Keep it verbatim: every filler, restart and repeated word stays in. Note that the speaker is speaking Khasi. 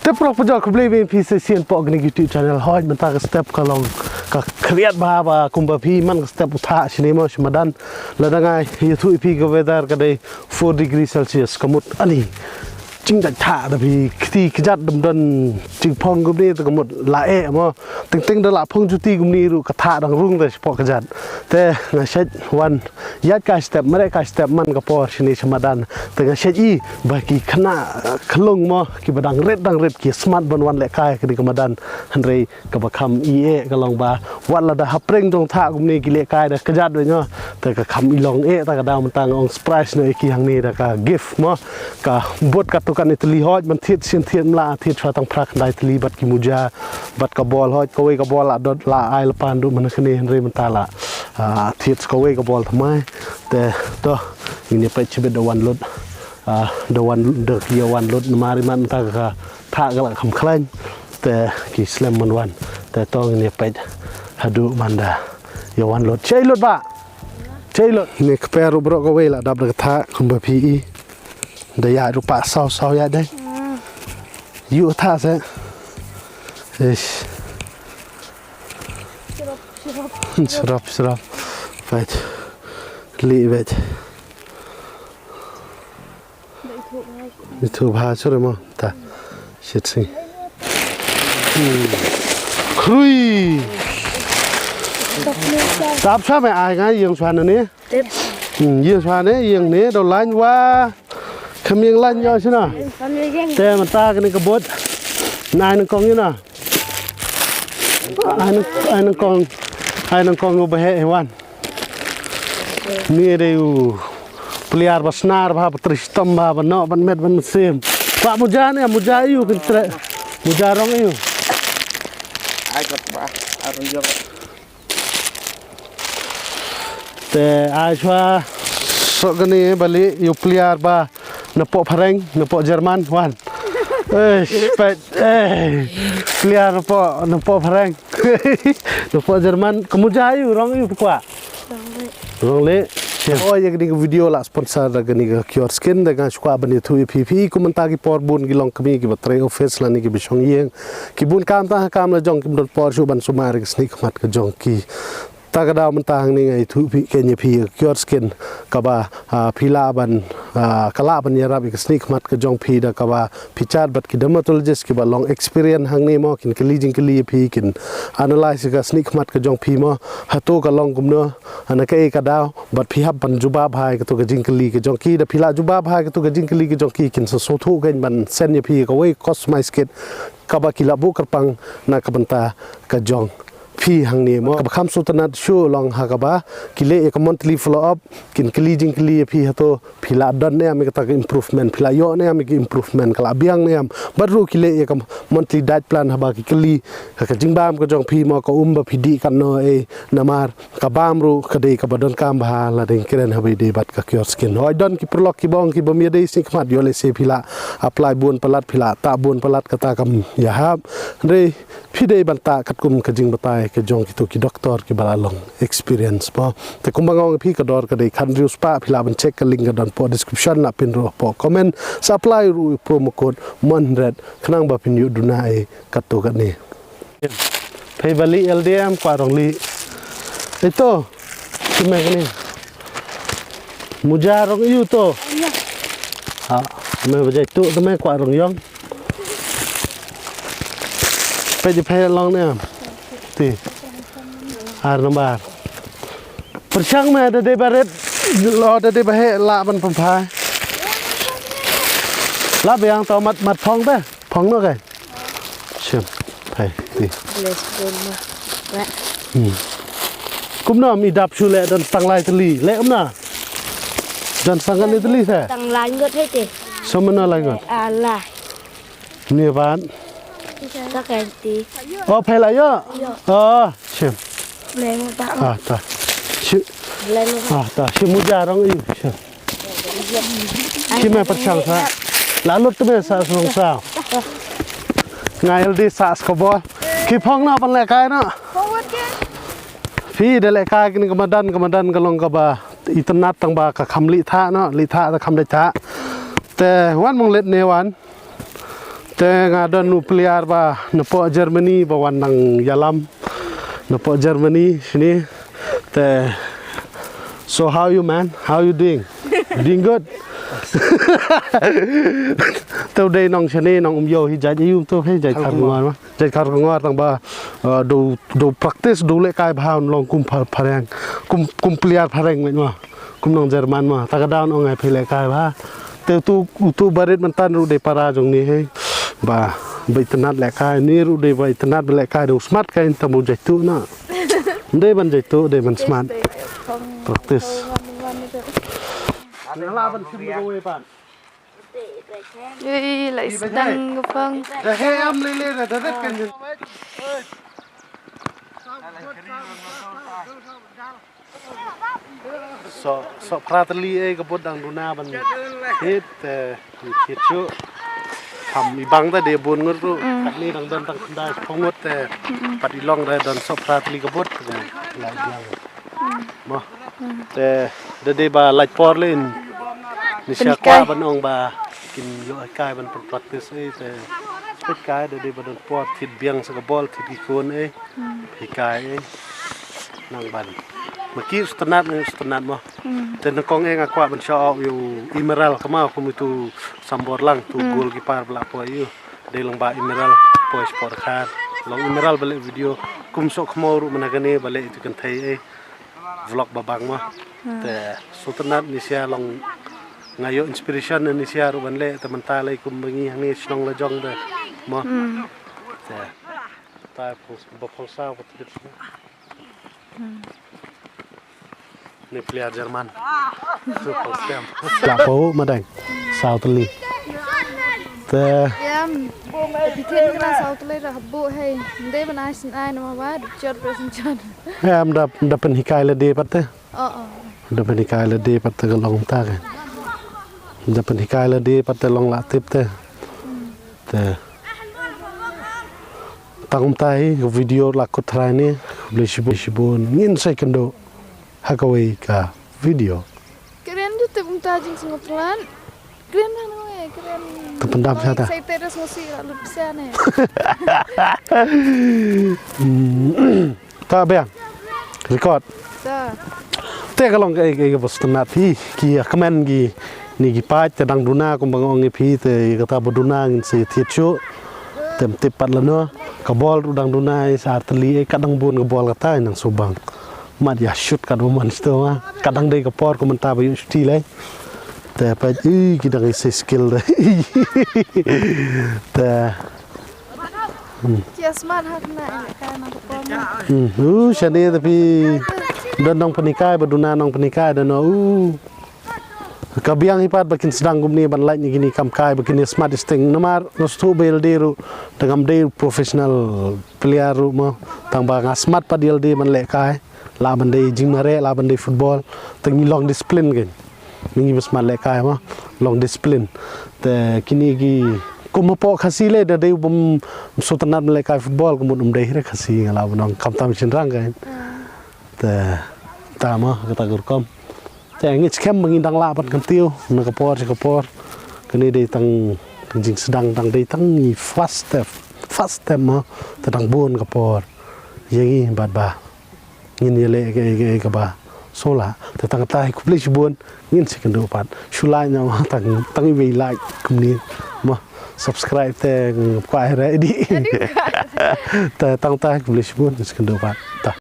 Te paralok parajor, khublei biang ïa phi sa shisien hapoh kane ka YouTube channel. Hooid, mynta ka step ka long ka khriat bha ba kumba phi, man ka step u thah shane mo sha madan. Lada nga ïathuh ïa phi ka weather ka dei four degree Celsius, ka mut ani jingdait thah da phi, kti kjat dum don jingphong kumne te ka mut la eh mo. Teng teng da la phong juti kumne ruh ka thah dang rung te shapoh kjat. Te nga shait wan ïaid kai step, mareh kai step man ka por shane sha madan. Te nga shait i ba ki khynnah, eh, khyllung mo, kiba dang rit dang rit ki smat ban wan lehkai kane ka madan. Hynrei kaba kham i eh ka long ba wat lada hapdeng jong thah kumne ki lehkai da kjat beit mo, te ka kham i long eh. Ta ka daw mynta nga ong surprise noh ïa ki hangne da ka gift mo. Ka boot katto katne tylli, hooid ban thied sien thied mla thied shuwa tang phra khyndai tylli, bad ki muja, bad ka bol, hooid kawei ka bol la dot la ai lypa naduh mynne kane, hynrei mynta la, ah, thied kawei ka bol thymmai. Te to ngin ïa peit shibit da wan lut. Ah, da wan, da ki ïa wan lut namar imat mynta ka thah ka la kham khlaiñ. Te ki slem ban wan. Te to ngin ïa peit haduh ban da ïa wan lut. Shei lut ba. Shei lut. Ne kper u brok kawei la dap da ka thah kumba phi i. Da ïa ruh pa saw saw ïa dei. Yu thah se. Ish. Syrap, syrap. Peit. Li peit. Itu bha sure mo ta. Shit sing. Hmm. Khrui. Tap sa me ai ngai ïeng shuwa ne. Hmm, ïeng shuwa ne, ïeng ne, do lain wa. Kham ïeng lain ïoh sina. Te mynta kane ka boot. Nai nang kong ïa na. Ai nang, ai nang kong, ai nang kong u ba heh wan. Ni dei u pliar ba snar ba, ba trei shitom ba, ba noh ban met ban mynsiem. Kwah muja ne, muja ïa u kin treh. Muja rong ïa u. Ai kot ba, arun jong. Te ai shuwa sok kane ba lih ïa u pliar ba napoh phareng, napoh Jerman wan. Eh, peit, eh, pliar napoh, napoh phareng. Napoh Jerman, ka muja ïa u, rong ïa u, phi kwah? Rong leh. Rong leh. Oi, ïa kane ka video la sponsor da kane ka Cure Skin, da nga shu kwah ban ïathuh ïa phi, phi kum mynta ki por bun ki longkmie kiba trei office lane kiba shong ïing. Ki bun kam tang ha kam la jong, kim don por shuh ban sumar ïa ka snieh khmat ka jong ki. Ta ka daw mynta hangne nga ïathuh phi, kane phi ïa ka Cure Skin kaba, ah, phi lah ban, ah, ka lah ban ïarap ïa ka snieh khmat ka jong phi da kaba phi chat bad ki dermatologist kiba long experience hangne mo, kin kylli jingkylli ïa phi, kin analyse ïa ka snieh khmat ka jong phi mo. Hato ka long kumno, na kaei ka daw, bad phi hap ban jubab ha ïa kato ka jingkylli ka jong ki, da phi lah jubab ha ïa kato ka jingkylli ka jong ki, kin sa sngewthuh kein ban send ïa phi ïa kawei customise kit kaba ki lah buh kyrpang na ka bynta ka jong phi hangne mo. Kaba kham sngewtynnat shuh long ha kaba ki leh ïa ka monthly follow up, kin kylli jingkylli ïa phi hato phi lah don ne em ïa kata ka improvement, phi lah ïoh ne em ïa ka improvement, ka lah biang ne em. Bad ruh ki leh ïa ka monthly diet plan haba ki kylli ha ka jingbam ka jong phi mo, ka um ba phi dih katno, eh, namar ka bam ruh ka dei kaba donkam bha lada ngi kren haba ïadei bad ka Cure Skin. Hooid, don ki paralok kiba ong, kiba ym ïadei snieh khmat, ïoh lehse phi lah apply bun palat, phi lah tah bun palat, kata kam ïahap. Hynrei phi dei ban tah katkum ka jingbatai ka jong kito ki doktor kiba la long experience mo. Te kumba nga ong ïa phi, ka dor ka dei khathynriew spah, phi lah ban check, ka link ka don hapoh description, lah pin ruh hapoh comment. Sa apply ruh ïa u promo code Mon Hynriat khnang ba phin ïoh duna ïa kato kane. Phi ba lih L D M kwah rong lih. Ito. Kime kane. Muja rong ïa u to. Ha, me ba jai tu te me kwah rong ïong. Peit phi long ne. Ti. Ar nambar. Pyrshang me da dei ba rit. Lo da dei ba heh lah ban pynphai. Lah biang to mat, mat phong te. Phong noh kai. Shim. Hai, ti. Let's go ma. Wa. Hmm. Kumno mi dap shu leh, don tang lai tylli. Leh kumno? Don tang lai tylli te. Tang lai ngut hai te. Sa mano lai ngut? Ala. Ni ban. Ta kan ti. Oh, phai la ïoh. Ïoh. Oh, shim. Blei mo ta. Ah, ta. Shi. Blei mo ta. Ah, ta. Shi muja rong ïa u. Shim. Shi me pyrshang sa. La lut te me sa song sa. Nga L D sa skobor. Ki phong na ban lehkai na. Phi da lehkai kini ka madan, ka madan ka long kaba itynnat tang ba ka kham lih thah na, lih thah da kham dei thah. Te wan mong let ne wan. Te nga don u player ba napoh Germany ba wan nang ïalam napoh Germany shini. Te, so how you, man? How you doing? Doing good. Te u dei nong shane, nong Umiew hi, jait aïu to hi, jait Kharkongor ma. Jait Kharkongor, tang ba, uh, do, do practice, do lehkai bha, long kum phar-, phareng, kum, kum player phareng ma. Kum nong German ma, ta ka daw ong ai phi lehkai bha. Te utu, utu barit mynta ruh dei para jong ngi hi. Ba, ba itynnad lehkai, ngi ruh dei ba itynnad ba lehkai, dei u smat kai, tang ba u jaituh na. Dei ban jaituh, dei ban smat. Practice. Nga lah ban shim ka wei pat. Ui, lai sdang ka phong. Da he am lele da da kan. So, so phra tylli ei ka bud dang duna ban thied, eh, thied shuh. Kham i bang te dei bun ngut ruh. Mm. Katni dang don tang khyndai phew ngut te. Mm-mm. Pat i long te don so phra tylli ka bud. Te lai biang. Mm. Mo. Mm. Te da dei ba lait por lei. Ni sha kwah ban ong ba kin ïoh hikai ban practice ei te. Hikai da dei ba don por thied biang sa ka bol thied ki khun ei. Hmm. Hikai, eh. Nang ban. Ma ki u sngewtynnat, u sngewtynnat mo. Hmm. Te nyngkong eh nga kwah ban shout out ïa u Emerald kama kum itu sambor lang tu, hmm, goalkeeper ba la poi ïa u. Dei long ba Emerald poi sport khar. Long Emerald ba leh video kum sok khmo ruh mynta kane ba leh itu kynthei, eh. Vlog ba bang mo. Hmm. Te sngewtynnat ni sia long nga ïoh inspiration ni sia ruh ban leh te mynta lei kum ba ngi hangne shnong la jong te mo. Hmm. Te. Ta phong, ba phong saw, ba tip. Hmm. Ni player German. Su phong stem. La po madang. Saw tylli. Te. Yam. Te phi thied kane saw tylli da hap buh hei. Ndei ban ai sien ai namar ba dep jot, ba sien jot. Yam da, da pynhikai lade pat te. Oh, oh. Da pynhikai lade pat te ka long ta ka. Da pynhikai lade pat te long la tip te. Hmm. Te. Tang kumta hi ka video la kut trai ne, khublei shibun, shibun, ngin sa ïakynduh ha kawei ka video. Kren ju tip kumta jingsngewthuh. Kren na noi, kren. Te pyndam sha ta. Sa ite ras ngosi la lut pisa ne. Hmm. Ta biang. Record. Ta. Te ka long kaei kaei kaba sngewtynnat phi ki ïa kmen kine ki paid te dang duna kumba nga ong ïa phi te kata ba duna ngin sa thied shuh. Te ym tip pat lano ka bol ruh dang duna sa ar tylli ei ka dang bun ka bol kata nang subang. Mat ïa shoot katba man shuh ma ka dang dei ka por kumta ba ïoh shuti lei. Te paid ei ki dang ïa sa skill te. Te Hmm. Chia smart ha kane ka nang ka pom. Hmm. Uh, shane te phi don nongpynhikai ba duna nongpynhikai da no. Uh. Ka biang hi pat ba kin sdang kumne ban lait ïa kine kam kai ba kin ïa smat ïa sting namar nga sngewthuh ba ïalade ruh te ngam dei professional player ruh mo. Tang ba nga smat pat ïalade ban lehkai. Lah ban dei jingmareh, lah ban dei football. Te ngi long discipline kein. Ngi ba smat lehkai mo, long discipline. Te kine ki kum hapoh Khasi lei da dei u bym sngewtynnat ban lehkai football, ka mut um dei hi re Khasi nga lah ban ong khamtam shynrang kein. Te ta mo kata ka rukom. Te ngi skhem ba ngi dang lah ban kyntiew na ka por sha ka por. Kane dei tang jingsdang, dang dei tang ngi first step, first step mo, te dang bun ka por ïa ngi bad ba ngin ïaleh kaei kaei kaba sngewlah. Te tang kata hi khublei shibun, ngin sa ïakynduh pat. Shu like noh tang, tang iwei like kumne. Mo, subscribe te kwah hi re ïa di. Te tang kata hi khublei shibun, ngin sa ïakynduh pat. Ta.